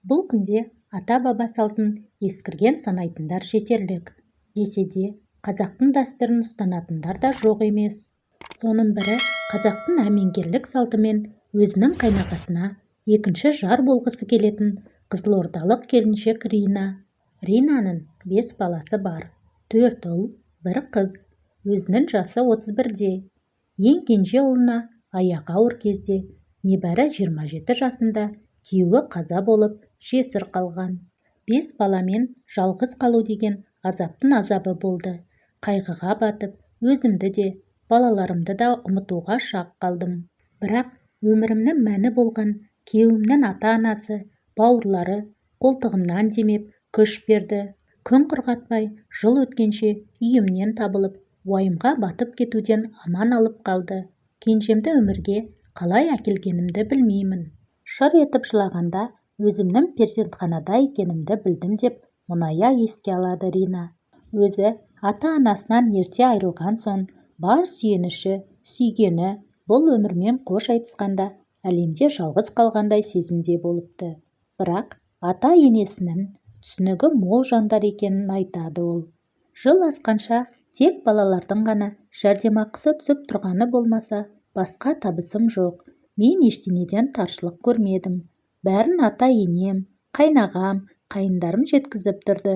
Бұл күнде ата-баба салтын ескірген санайтындар жетерлік. Десе де, қазақтың дәстүрін ұстанатындар да жоқ емес. Соның бірі қазақтың әмеңгерлік салтымен өзінің қайнағасына екінші жар болғысы келетін қызылордалық келіншек Рина. Ринаның бес баласы бар. Төрт ұл, бір қыз. Өзінің жасы 31-де. Ең кенже ұлына аяғы ауыр кезде, небәрі 27 жасында күйеуі қаза болып, жесір қалған. Бес баламен жалғыз қалу деген азаптың азабы болды. Қайғыға батып, өзімді де, балаларымды да ұмытуға шақ қалдым. Бірақ өмірімнің мәні болған күйеуімнің ата-анасы, бауырлары қолтығымнан демеп, күш берді. Күн құрғатпай, жыл өткенше үйімнен табылып, уайымға батып кетуден аман алып қалды. Кенжемді өмірге қалай әкелгенімді білмеймін. Шыр етіп жылағанда өзімнің перзентханада екенімді білдім деп мұңая еске алады Рина. Өзі ата-анасынан ерте айырылған соң, бар сүйеніші, сүйгені бұл өмірмен қош айтысқанда әлемде жалғыз қалғандай сезімде болыпты. Бірақ ата-енесінің түсінігі мол жандар екенін айтады ол. Жыл асқанша тек балалардың ғана жәрдемақысы түсіп тұрғаны болмаса, басқа табысым жоқ. Мен ештеңеден таршылық көрмедім. Бәрін ата-енем, қайнағам, қайындарым жеткізіп тұрды.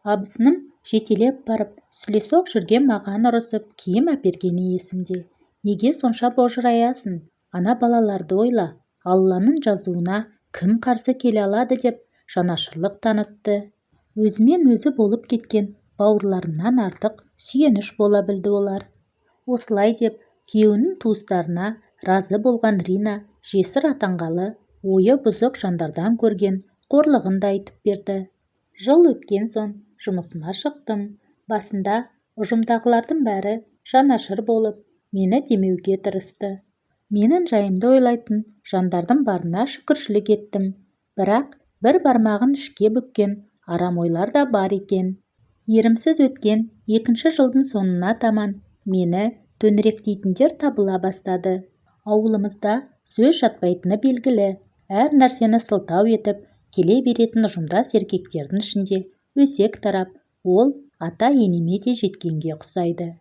Абысыным жетелеп барып, сүлесоқ жүрген маған ұрысып киім әпергені есімде. Неге сонша божыраясың, ана балаларды ойла, Алланың жазуына кім қарсы келе алады деп жанашырлық танытты. Өзімен өзі болып кеткен бауырларымнан артық сүйеніш бола білді олар. Осылай деп күйеуінің туыстарына разы болған Рина жесір атанғалы ойы бұзық жандардан көрген қорлығын да айтып берді. Жыл өткен соң жұмысыма шықтым. Басында ұжымдағылардың бәрі жанашыр болып, мені демеуге тырысты. Менің жайымды ойлайтын жандардың барына шүкіршілік еттім. Бірақ бір бармағын ішке бүккен арам ойлар да бар екен. Ерімсіз өткен екінші жылдың соңына таман мені төңіректейтіндер табыла бастады. Ауылымызда сөз жатпайтыны белгілі, әр нәрсені сылтау етіп келе беретін ұжымдас еркектердің ішінде өсек тарап, ол ата-енеме де жеткенге ұқсайды.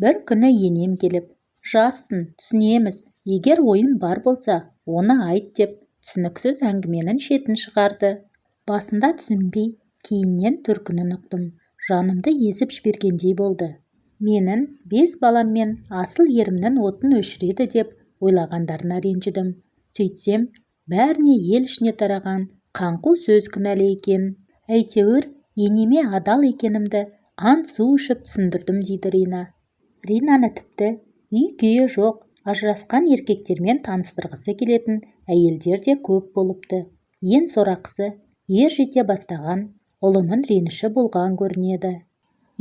Бір күні енем келіп, «Жассың, түсінеміз, егер ойың бар болса, оны айт» деп түсініксіз әңгіменің шетін шығарды. Басында түсінбей, кейіннен төркінін ұқтым. Жанымды езіп жібергендей болды. Менің бес баламмен асыл ерімнің отын өшіреді деп ойлағандарына ренжідім. Сөйтсем, бәріне ел ішіне тараған қаңқу сөз кінәлі екен. Әйтеуір, енеме адал екенімді ант су ішіп түсіндірдім дейді Рина. Ринаны тіпті үй-күйі жоқ, ажырасқан еркектермен таныстырғысы келетін әйелдер де көп болыпты. Ең сорақысы, ер жете бастаған ұлының реніші болған көрінеді.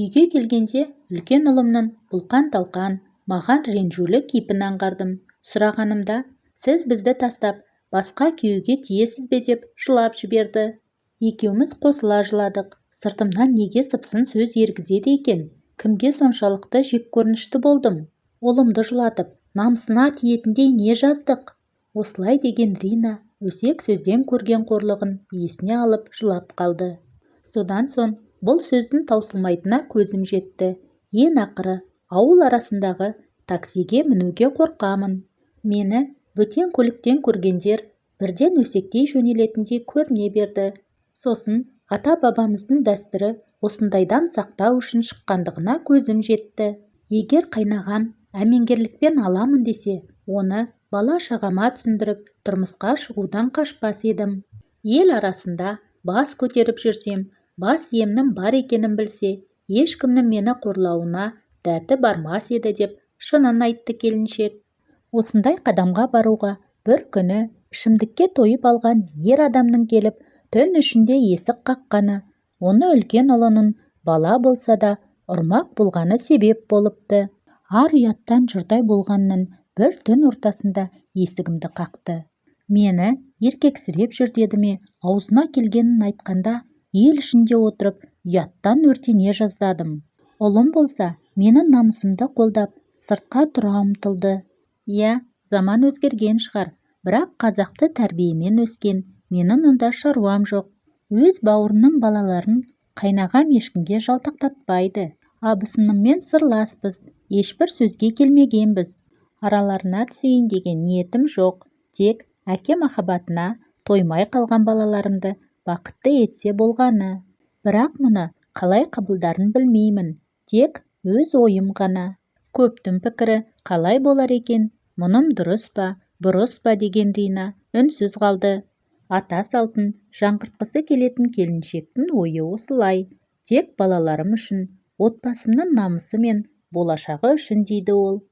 Үйге келгенде үлкен ұлымның бұлқан-талқан, маған ренжулі кейпін аңғардым. Сұрағанымда, сіз бізді тастап, басқа күйеуге тиесіз бе деп жылап жіберді. Екеуміз қосыла жыладық. Сыртымнан неге сыпсын сөз ергізеді екен? Кімге соншалықты жеккөрінішті болдым? Ұлымды жылатып, намысына тиетіндей не жаздық? Осылай деген Рина өсек сөзден көрген қорлығын есіне алып жылап қалды. Содан соң бұл сөздің таусылмайтынына көзім жетті. Ең ақыры ауыл арасындағы таксиге мінуге қорқамын. Мені бөтен көліктен көргендер бірден өсектей жөнелетіндей көріне берді. Сосын ата-бабамыздың дәстүрі осындайдан сақтау үшін шыққандығына көзім жетті. Егер қайнағам әмеңгерлікпен аламын десе, оны бала-шағама түсіндіріп, тұрмысқа шығудан қашпас едім. Ел арасында бас көтеріп жүрсем, бас иемнің бар екенін білсе, ешкімнің мені қорлауына дәті бармас еді деп шынын айтты келіншек. Осындай қадамға баруға бір күні ішімдікке тойып алған ер адамның келіп, түн ішінде есік қаққаны, оны үлкен ұлының бала болса да ұрмақ болғаны себеп болыпты. Ар-ұяттан жұрдай болғанның бір түн ортасында есігімді қақты. Мені еркексіреп жүр деді ме, аузына келгенін айтқанда ел ішінде отырып ұяттан өртене жаздадым. Ұлым болса, менің намысымды қолдап, сыртқа тұра ұмтылды. Иә, заман өзгерген шығар, бірақ қазақты тәрбиемен өскен Менің онда шаруам жоқ. Өз бауырының балаларын қайнағам ешкімге жалтақтатпайды. Абысыныммен сырласпыз, ешбір сөзге келмегенбіз. Араларына түсейін деген ниетім жоқ. Тек әке махаббатына тоймай қалған балаларымды бақытты етсе болғаны. Бірақ мұны қалай қабылдарын білмеймін. Тек өз ойым ғана. Көптің пікірі қалай болар екен, мұным дұрыс па, бұрыс па деген Рина үнсіз қалды. Ата салтын жаңғыртқысы келетін келіншектің ойы осылай. Тек балаларым үшін, отбасымның намысы мен болашағы үшін дейді ол.